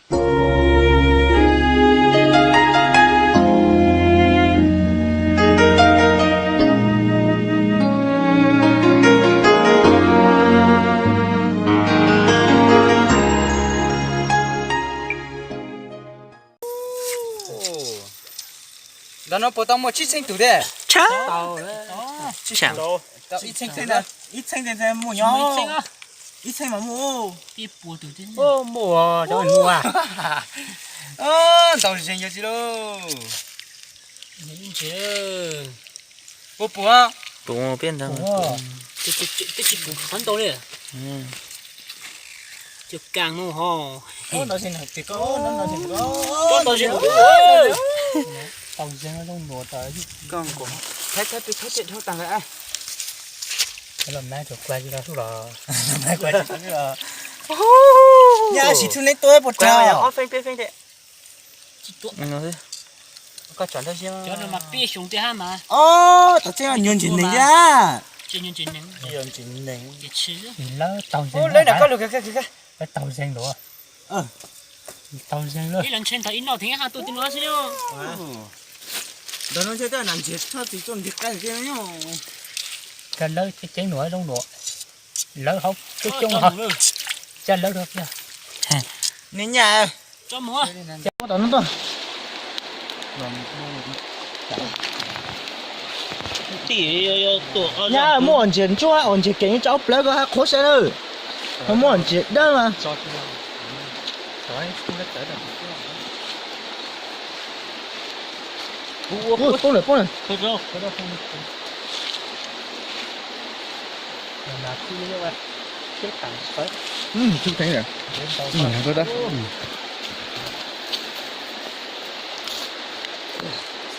Ntawm no puas tau muaj tsib txheej tus thiab? Tau, ib txheej, ib txheej mas muaj. Muaj cov muaj. Ntau zeeg yog tsis lauj. Puas puas? Puas peb ntag. Twb tsis pum qhov ntau li. Cov kas no ho. Tau zeeg. Nyab, sim txhub neb tuaj puas rau? Ob feeb peb feeb thiab. Koj tsom nrog siab. Ob, tau tseeb nyuag ntsis neeg thiab. Lawv tau zeeg, lawv tau zeeg luaj. Tau zeeg luaj. Ntawm no thiaj nag ntsiag tshaj txiv tuaj nti qab thiab. Koj lawv tseeb tseeb luaj zoo luaj. Lawv hauv coob coob ho. Cab lawv rau thiab. Nws nyaj. Nyab, muaj ntses ntsuab, ntses kev tso ob plawv ko hab qhuav sai lawm. Ho muaj ntses dawb mas. Poob lawm, poob lawm.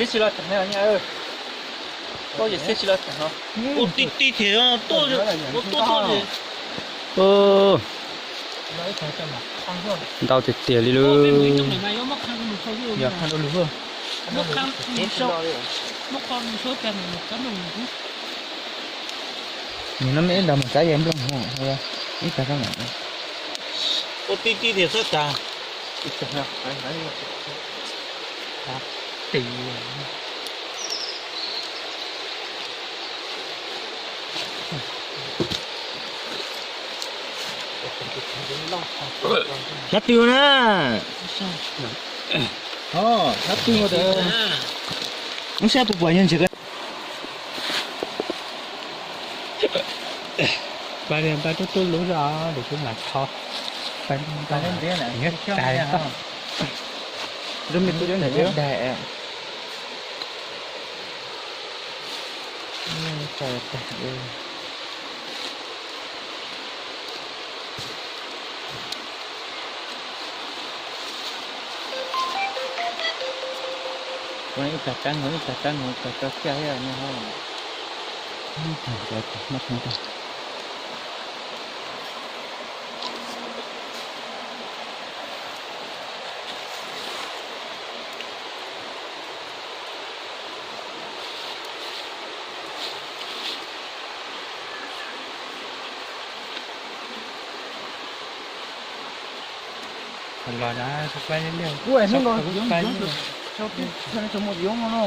Siab tsis los tseem, tuaj siab tsis los tseem no. Ua ti ti thiab tuaj, ua tuaj tuaj. Ntau tiag tiag li lawm. Nim no me ib nrag mus tsav yam nplooj, ib tag kab ngam. Ua ti ti thiab txhob tag. Xyov twg na. Xyov twg ua tas. Ub, saib puas pom nyuag ntses. Npaj li npaj tub tub lub zog, lwm tus mam thov. Npaj li npaj, nyob tas li toj. Lub me tub nyob ntawm daim. Ib tag kab nkaus, ib tag kab nkaus, tag tso kiag no ho. Ib tag, muab theej tag. Los na, kuv pab liaj liaj. Ua hnub no yoov yoov, tso peb tso muaj yoov no.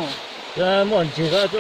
Muaj ntses ko.